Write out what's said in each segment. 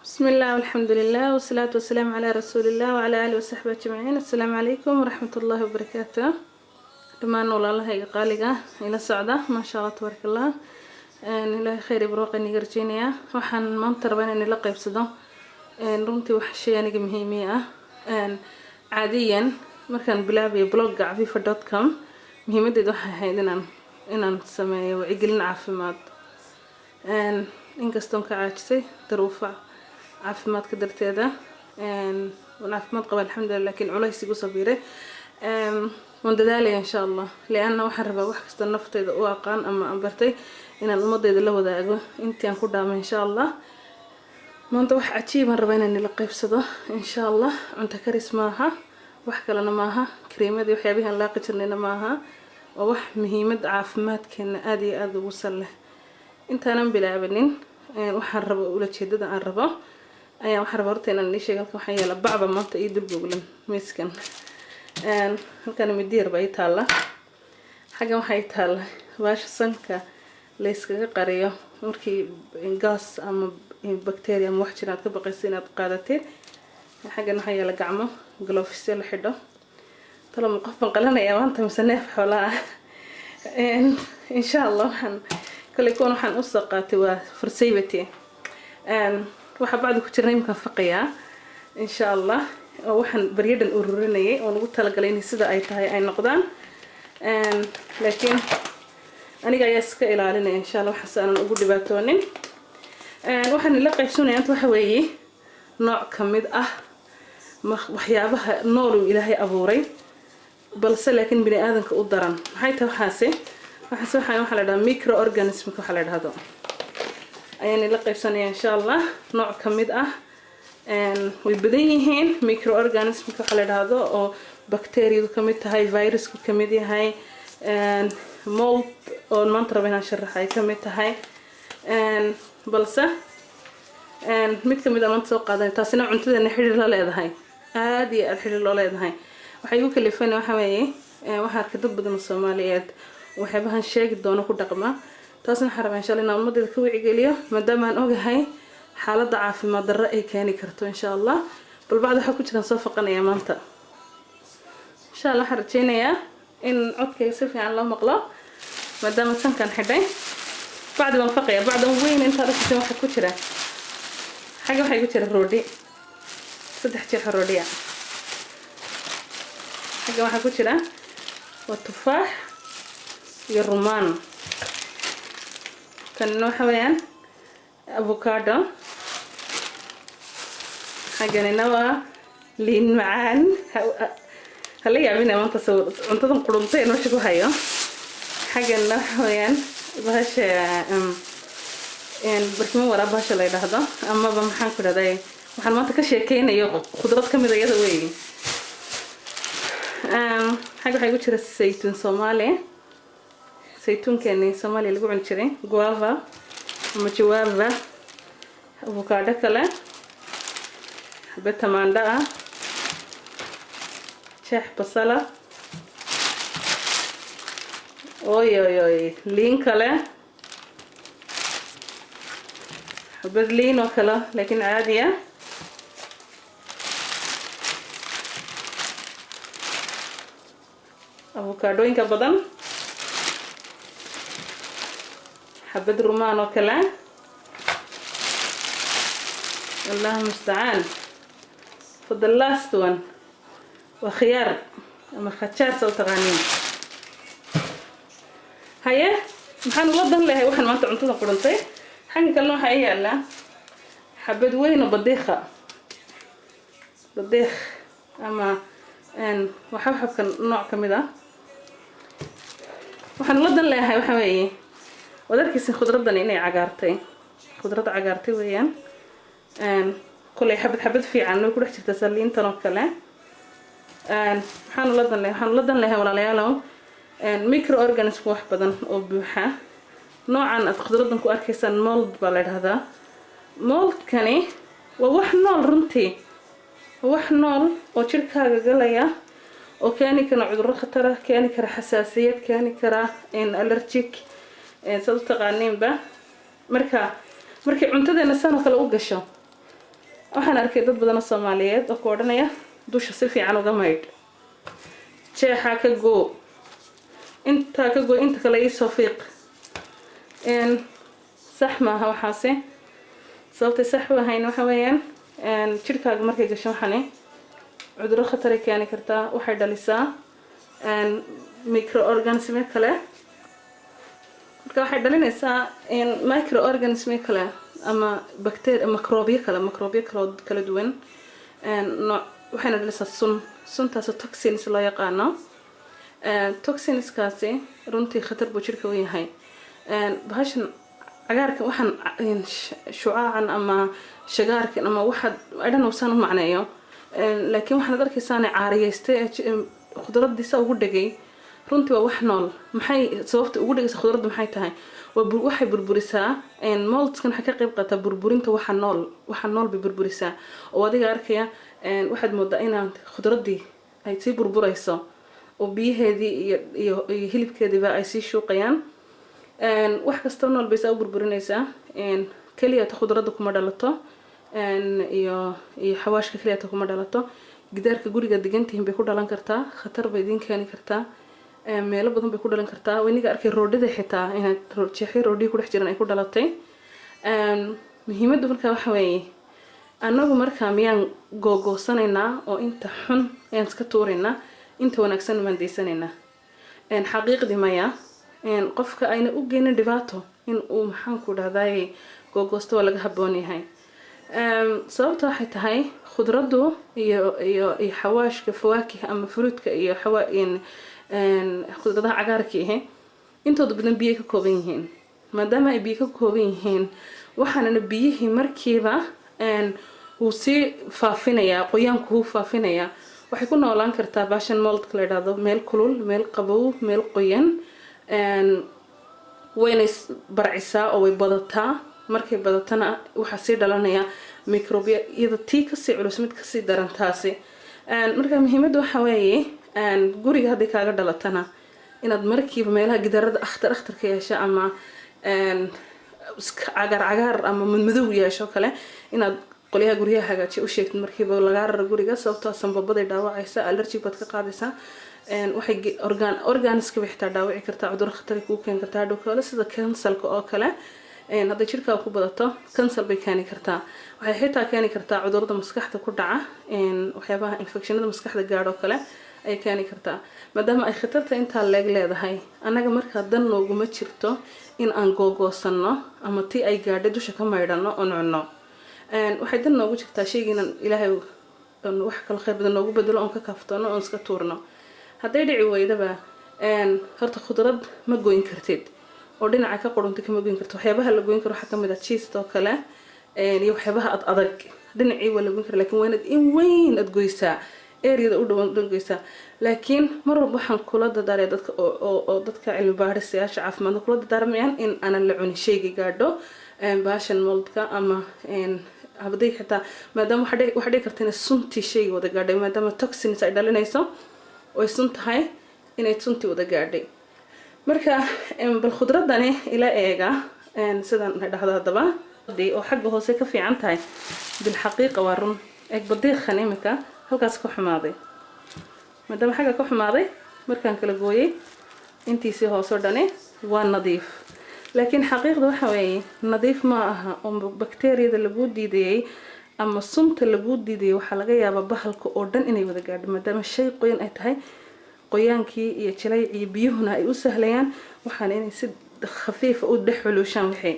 بسم الله والحمد لله والصلاة والسلام على رسول الله وعلى آله وصحبه أجمعين. السلام عليكم ورحمة الله وبركاته. Dhammaan walaalahayga qaaliga ila socda, maasha Allah, tabaaraka Allah, Ilaahay khayr iyo barwaaqo iniga rajeynayaa. Waxaan maanta rabaa inaan ila qaybsado runtii wax shay aniga muhiimiya ah. Caadiyan markaan bilaabayo blogga cafifa.com, muhiimadeedu waxay ahayd inaan sameeyo wacyigelin caafimaad. Inkastoon ka caajisay daruufa caafimaadka darteeda, waan caafimaad qaba, alxamdulillah, laakiin culays igu sabiiray. Waan dadaalaya, insha Allah, lianna waxaan rabaa wax kasta nafteyda u aqaan ama aan bartay inaan ummadeyda la wadaago intii aan ku dhaamay, insha Allah. Maanta wax cajiibaan rabaa inaan nila qaybsado, insha Allah. Cunto karis maaha, wax kalena maaha, kareemadii waxyaabihii aan laaqi jirnayna maaha. Waa wax muhiimad caafimaadkeena aada iyo aada ugu sal leh. Intaanan bilaabanin waxaan rabo, ulajeedada aan rabo ayaa waxaan rabaa horta inaan ii sheego. Halkan waxaa yaala bacba maanta ii dulboglan miiskan. Halkan midi yar baa ii taalla, xaggan waxaa ii taalla baasha sanka layskaga qariyo markii gas ama bacteria ama wax jira aad ka baqaysa inaad qaadatid. Xaggan waxaa yaala gacmo glovesyo la xidho. Taloma qof baan qalanaya maanta mise neef xoolaa ah? Insha Allah, waxaan kale kuwan waxaan usoo qaatay waa for safety. Waxaa bacdi ku jirna imkaan faqayaa, insha Allah, oo waxaan baryadhan ururinayay oon ugu talagalay inay sida ay tahay ay noqdaan, laakiin aniga ayaa iska ilaalinaya, insha Allah, waxaas aanan ugu dhibaatoonin. Waxaan ila qaybsanaya anta waxa weeye nooc ka mid ah waxyaabaha nool uu Ilaahay abuuray, balse laakiin bini aadanka u daran. Maxay tahay waxaasi? Waxaase waxaa la dhahaa microorganismka waxaa la dhahdo ayaan ila qaybsanaya, insha Allah. Nooc ka mid ah, way badan yihiin microorganismka waxaa la dhahdo, oo bacteriadu kamid tahay, virusku kamid yahay, mold oo maanta raba inaan sharaxa ay kamid tahay, balse mid kamid a maanta soo qaadanay. Taasina cuntadeena xidhiir la leedahay, aada iyo aada xidhiir loo leedahay. Waxay igu kalifan waxa weeye, waxaa arkay dad badan oo Soomaaliyeed waxyaabahan sheegi doono ku dhaqma. Taasna waxaan rabaa, insha Allah, inaan ummaddeeda ka wacigeliyo, maadaama aan ogahay xaaladda caafimaad darro ay keeni karto, insha Allah. Bal bacda waxaa ku jiraan soo faqanaya maanta, insha Allah. Waxaan rajeynayaa in codkayga si fiican loo maqlo maadaama sankan xidhay. Bacdi baan faqaya, bacdan weyn intaad arkaysa waxaa ku jira. Xagga waxaa igu jira roodhi, 3 jeex oo roodhiya. Xagga waxaa ku jira waa tufaax iyo rumaan. Kanina waxa weeyaan avocado. Xagganina waa liin macaan. Hala yaabina maanta sawir cuntadan quruntay meesha ku hayo. Xagganina waxa weeyaan bahasha barkimo waraa, bahasha la yidhaahdo, amaba maxaan ku dhahday, waxaan maanta ka sheekeynayo khudrad ka mid iyada weey. Xagga waxaa igu jira saytuun Soomaali, saytuunkeeni Soomaaliya lagu cuni jiray, guava ama jawaava, avocado kale, xabad tamaandho ah, jeex basala, oy oy oy, liin kale, xabad liin oo kale laakiin caadi ah, avokaadhooyinka badan, xabad rumaan oo kale. Allahu mustacaan. For the last one waa khiyaar ama khajaar sa u taqaaniin. Haye, maxaan ula dan lehay waxaan maanta cuntada qurantay? Xagga kalena waxaa ii yaallaa xabad weyn oo badiikha, badiikh ama waa xabxabka nooc ka mid ah. Waxaan ula dan leeyahay waxa weeye, waad arkaysin khudradani inay cagaartay, khudrad cagaartay weeyaan. Kolay xabad xabad fiican way ku dhex jirtaa saliintan oo kale. Maxaan ula dan leeyahay? Waxaan ula dan leeyahay, walaalayaalow, microorganism wax badan oo buuxa. Noocan aad khudradan ku arkaysaan mold baa la dhahdaa. Moldkani waa wax nool runtii, waa wax nool oo jirkaaga galaya oo keeni kara cudurro khatar ah, keeni kara xasaasiyad, keeni kara allergic, saad u taqaaniinba. Marka markay cuntadeena san oo kale u gasho Waxaan arkay dad badan oo Soomaaliyeed oo ku odhanaya dusha si fiican uga maydh, jeexaa ka goo, intaa ka goo, inta kale iisoo fiiq. Sax maaha waxaasi. Sababtay sax u ahayn waxa weeyaan, jidhkaaga markay gasho waxani cudurro khataray keeni kartaa. Waxay dhalisaa microorganismyo kale. Marka waxay dhalinaysaa microorganismyo kale ama bacteria, microobyo kale oo kala duwan nooc. Waxayna dhalisaa sun, suntaasoo toxins loo yaqaano. Toxinskaasi runtii khatar buu jidhka u yahay. Bahashan cagaarkan, waxaan shucaacan ama shagaarkan ama waxaad, I don't know saan u macneeyo, laakiin waxaad arkaysaane caariyeystay ee khudraddiisa ugu dhegay, runtii waa wax nool. Maxay sababta ugu dhegaysa khudradda maxay tahay? Waa waxay burburisaa moldskan. Waxay ka qayb qaataa burburinta waxa nool. Waxa nool bay burburisaa oo adiga arkaya, waxaad moodaa inaan khudraddii ay sii burburayso oo biyaheedii iyo hilibkeediiba ay sii shuuqayaan. Wax kastoo nool bay saa u burburinaysaa. Keliyata khudradda kuma dhalato iyo xawaashka keliyata kuma dhalato. Gidaarka guriga degantihiin bay ku dhalan kartaa, khatar bay idin keeni kartaa. Meelo badan bay ku dhalan kartaa. Wayniga arkay roodhida xitaa inaad jeexyo roodhihi kudhex jiran ay ku dhalatay. Muhiimaddu markaa waxa weeye, annagu markaa miyaan googoosanaynaa oo inta xun ayaan iska tuuraynaa, inta wanaagsan maan daysanaynaa? Xaqiiqdii maya. Qofka ayna u geynin dhibaato in uu, maxaan ku dhahdaay, googoosto waa laga haboon yahay. Sababta waxay tahay, khudraddu iyo xawaashka, fawaakih ama fruitka iyo xawa khudradaha cagaarka ahi, intooda badan biyay ka kooban yihiin. Maadaama ay biyo ka kooban yihiin, waxaanana biyihii markiiba wuu sii faafinayaa, qoyaanku wuu faafinayaa. Waxay ku noolaan kartaa baashan moldka la idhaahdo meel kulul, meel qabow, meel qoyan. Wayna barcisaa oo way badataa. Markay badatana waxaa sii dhalanaya microbya iyada tii kasii culus, mid kasii daran taasi. Marka muhiimadda waxa weeye, guriga hadday kaaga dhalatana inaad markiiba meelaha gidaarada akhtar akhtarka yeesha ama cagaar cagaar ama madmadow yeesho kale, inaad qolyaha guryaha hagaajiya u sheegtid, markiiba lagaa raro guriga, sababtoo sanbabaday dhaawacaysa, allergic baad ka qaadaysaa. Waxay organska bay xitaa dhaawici kartaa, cudurro khatari kuu keeni kartaa hadhow kale, sida kansarka oo kale. Hadday jirkaaga ku badato, kansar bay keeni kartaa. Waxay xitaa keeni kartaa cudurada maskaxda ku dhaca, waxyaabaha infectionada maskaxda gaadho kale ayay keeni kartaa. Maadaama ay khatarta intaa leeg leedahay, annaga markaa dan nooguma jirto in aan googoosano ama tii ay gaadhay dusha ka maydhano oon cunno. Waxay dan noogu jirtaa shayga inaan Ilaahay wax kalo khayr badan noogu bedelo, oon ka kaaftoono, oon iska tuurno. Hadday dhici weydaba, horta khudrad ma goyn kartid oo dhinaca ka quruntay kama goyn kartid. Waxyaabaha la goyn karo waxaa kamid ah cheese oo kale iyo waxyaabaha ad adag, dhinacii waa la goyn kara, lakin waa inaad in weyn aad goysaa, areada u dhawan dhan goysaa. Laakiin mar walba waxaan kula dadaaraya dadka oo dadka cilmi baadhisayaasha caafimaadka kula dadaarmayaan in aanan la cunin shayga gaadho baashan moldka ama haday xitaa, maadaama waxaa dhici karta inay suntii shayga wada gaadhay, maadaama toxins ay dhalinayso oy sun tahay, inay suntii wada gaadhay. Marka bal khudradani ila eega sidaan dhahdo haddaba oo xagga hoose ka fiican tahay. Bilxaqiiqa waa run. Eeg badiiqan imika halkaas ka xumaaday. Maadaama xagga ka xumaaday, markaan kala gooyay intiisii hoose oo dhani waa nadiif, laakiin xaqiiqda waxa weeye nadiif ma aha oo bakteeriyada laguu diidayay ama sunta laguu diidayay waxaa laga yaabaa bahalka oo dhan inay wada gaadho, maadaama shay qoyan ay tahay. Qoyaankii iyo jilaycii biyuhuna ay u sahlayaan waxaana inay si khafiifa u dhex culuushaan. Wixii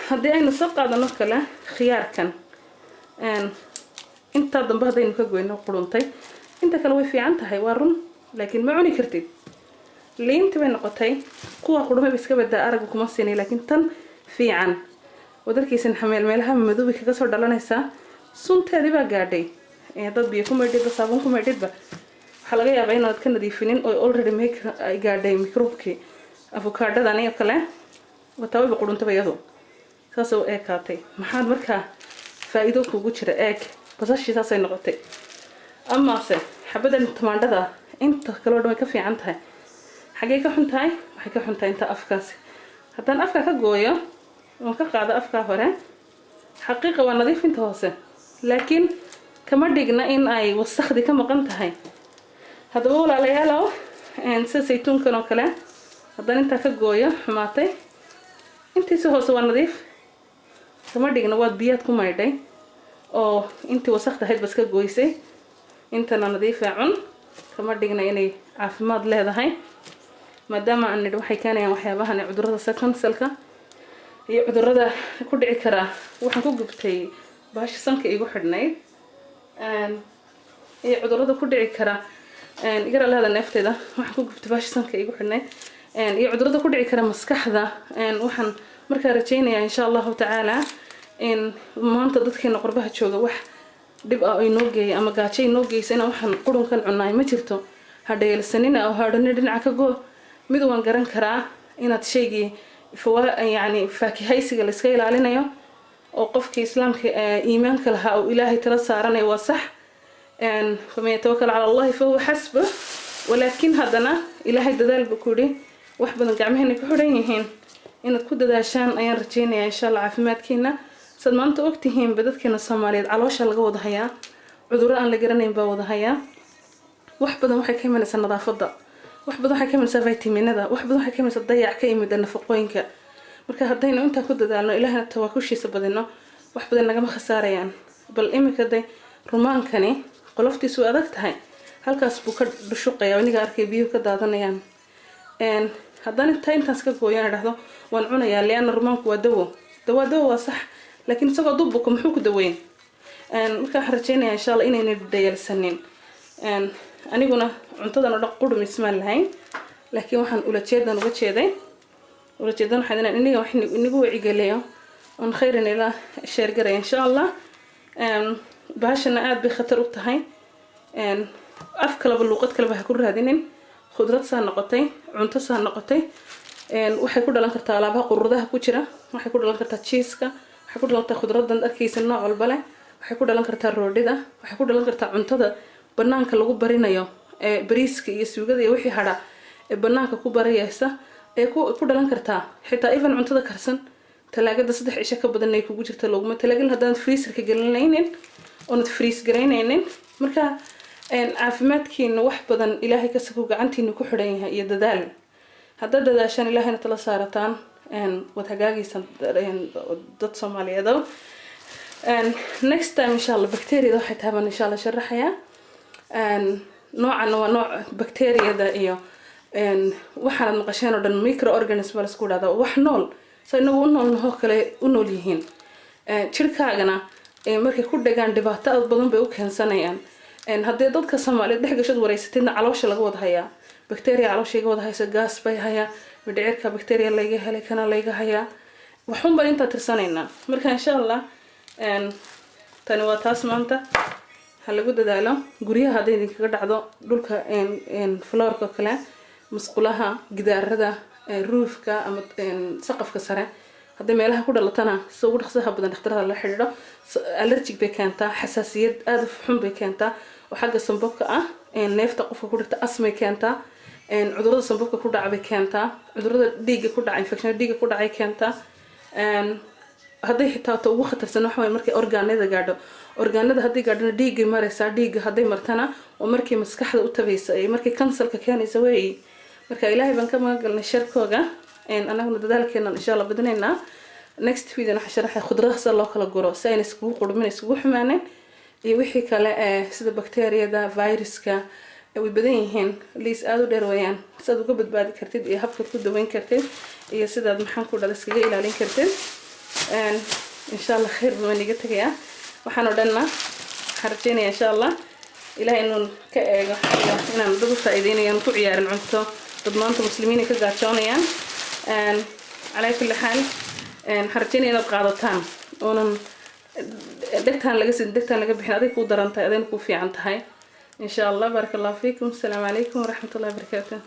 haddii aynu soo qaadano kale, khiyaarkan intaa dambe haddaynu ka goyno quruntay, inta kale way fiican tahay, waa run, laakiin ma cuni kartid. Liinti bay noqotay, kuwa qurmay ba iska badaa, aragga kuma siinay, laakiin tan fiican wadarkiisan xameel meelaha madoobay kaga soo dhalanaysaa. Sunteedii baa gaadhay. Dad biyo ku maydhidba, saabuun ku maydhidba, waxaa laga yaabaa inaad ka nadiifinin oo already micro ay gaadhay microbkii. Avokaadhadan iyo kale wataa wayba quruntaba, iyadu saasay u eekaatay. Maxaad markaa faa-iido kugu jira? Eeg basashii saasay noqotay. Amase xabadan tamaandhada inta kaleo dhan way ka fiican tahay. Xaggee ka xun tahay? Waxay ka xun tahay inta afkaasi. Haddaan afka ka gooyo oon ka qaado afkaa hore. Xaqiiqa waa nadiif inta hoose, laakiin kama dhigna in ay wasakhdii ka maqan tahay. Haddaba walaalayaalow, sida saytuunkan oo kale, haddaan intaa ka gooyo xumaatay, intiisa hoose waa nadiif. Kama dhigna waad biyaad ku maydhay oo intii wasakda ahayd bas ka gooysay, intana nadiifee cun. Kama dhigna inay caafimaad leedahay, maadaama aan nidhi waxay keenayaan waxyaabahan cudurrada sida kansarka iyo cudurrada ku dhici karaa. Waxaan ku gubtay baasha sanka igu xidhnayd. Iyo cudurrada ku dhici kara, iga raalihada neefteyda, waxaan ku gubtay baasha sanka igu xidhnayd, iyo cudurrada ku dhici kara maskaxda. Waxaan markaa rajaynayaa, insha Allahu tacaala, in maanta dadkeena qurbaha jooga wax dhib ah inoo geeya ama gaajo inoo geysa inaan waxaan qurunkan cunaay ma jirto. Ha dhayalsanina oo hadhani dhinaca ka go. Mid waan garan karaa inaad shaygii yani faakihaysiga la iska ilaalinayo oo qofkii islaamka iimaanka lahaa oo Ilaahay tala saaranayo, waa sax. فمن يتوكل على الله فهو حسبه. Walaakin haddana Ilaahay dadaal buu ku yidhi. Wax badan gacmaheena ku xidhan yihiin, inaad ku dadaashaan ayaan rajeynayaa, insha Allah, caafimaadkiina. Saad maanta ogtihiinba, dadkeena Soomaaliyeed caloosha laga wada hayaa, cudurro aan la garanayn baa wada hayaa. Wax badan waxay ka imanaysaa nadaafadda, wax badan waxay ka imanaysaa vitaminada, wax badan waxay ka imanaysaa dayac ka yimida nafaqooyinka. Marka haddaynu intaa ku dadaalno, Ilaahna tawaakushiisa badino, wax badan nagama khasaarayaan. Bal iminka day rumaankani qoloftiisu way adag tahay, halkaas buu ka dhushuqaya, aniga arkay biyuhu ka daadanayaan. Haddaan intaa intaas ka gooyaan idhahdo waan cunayaa, liana rumaanku waa dawo, dawaa dawo, waa sax, laakiin isagoo dubuka muxuu ku daweyn? Marka waxaan rajeynayaa, insha Allah, inayna dhayalsanin. Aniguna cuntadan oo dhan qurhum ismaan lahayn, laakiin waxaan ulajeedan uga jeeday, ulajeedan waxaa inaan iniga wax inagu wacigeliyo oon khayran ila share garaya, insha Allah. Bahashana aada bay khatar u tahay. Af kaleba luuqad kaleba ha ku raadinin. Khudrad saa noqotay, cunto saa noqotay, waxay ku dhalan kartaa alaabaha quruuradaha ku jira, waxay ku dhalan kartaa cheeseka, waxay ku dhalan kartaa khudradan arkaysa nooc walba leh, waxay ku dhalan kartaa roodhida, waxay ku dhalan kartaa cuntada banaanka lagu barinayo ee bariiska iyo suugada iyo wixii hadha ee banaanka ku barayaysa ee ku dhalan kartaa. Xitaa even cuntada karsan talaagada 3 cisho ka badan ay kugu jirta looguma talagelin haddaanad freezerka gelinaynin oonad freeze garaynaynin. Marka caafimaadkiina wax badan Ilaahay kasako gacantiina ku xidhan yahay iyo dadaal. Haddaad dadaashaan, Ilaahayna tala saarataan, waad hagaagaysaan, dad Soomaaliyeed. Next time, insha Allah, bacteriada waxay tahay baan insha Allah sharaxayaa. Noocan waa nooc bacteriada iyo waxaanad maqasheen oo dhan, microorganism baa laisku dhahdaa, wax nool sa inagu u nool nahoo kale u nool yihiin. Jirkaagana markay ku dhagaan dhibaato aad badan bay u keensanayaan. Haddii dadka Soomaaliyeed dhex gashad wareysatidna, caloosha laga wada hayaa, bacteria caloosha iga wada haysa, gaas bay hayaa, mindhicirka bacteria layga helay, kana layga hayaa, waxun baan intaa tirsanaynaa. Marka insha Allah tani waa taas. Maanta ha lagu dadaalo guryaha hadday idinkaga dhacdo, dhulka floorka oo kale, musqulaha, gidaarada, roofka ama saqafka sare, hadday meelaha ku dhalatana, sida ugu dhaqsaha badan dhakhtarada la xidhiidho. Allergic bay keentaa, xasaasiyad aada u xun bay keentaa oo xagga sambabka ah, neefta qofka ku dhigta, asmay keentaa, cudurada sambabka ku dhaca bay keentaa, cudurada dhiigga ku dhaca, infection dhiigga ku dhacay keentaa. Hadday xitaa ta ugu khatarsan waxa waye markay orgaanada gaadho. Orgaanada hadday gaadhona, dhiiggay maraysaa. Dhiigga hadday martana oo markay maskaxda u tabaysa ee markay kansarka keenaysa wey. Marka Ilaahay baan ka magan galnay sharkooga, annaguna dadaalkeenan insha Allah badinaynaa. Next video waxaan sharaxay khudradaha sida loo kala guro si ayna iskugu qurmin, iskugu xumaanin, iyo wixii kale ee sida bacteriyada, viruska, way badan yihiin, liis aada u dheer weeyaan, sidaad uga badbaadi kartid iyo habkaad ku daweyn kartid iyo sidaad maxaan ku dhada iskaga ilaalin kartid. Insha Allah khayr baan iga tegayaa. Waxaan oo dhanna waxaan rajeynaya, insha Allah, Ilahay inuu ka eego inaan dad u faa'iideynayo, aan ku ciyaarin cunto dad maanta muslimiin ay ka gaajoonayaan. Calaa kulli xaal, waxaan rajeynaya inaad qaadataan oonan dhegtaan laga sin, dhegtaan laga bixin. Aday kuu daran tahay, adayna kuu fiican tahay, insha Allah. Baaraka Allahu fiikum. Asalaamu calaykum waraxmat ullahi wabarakaatu.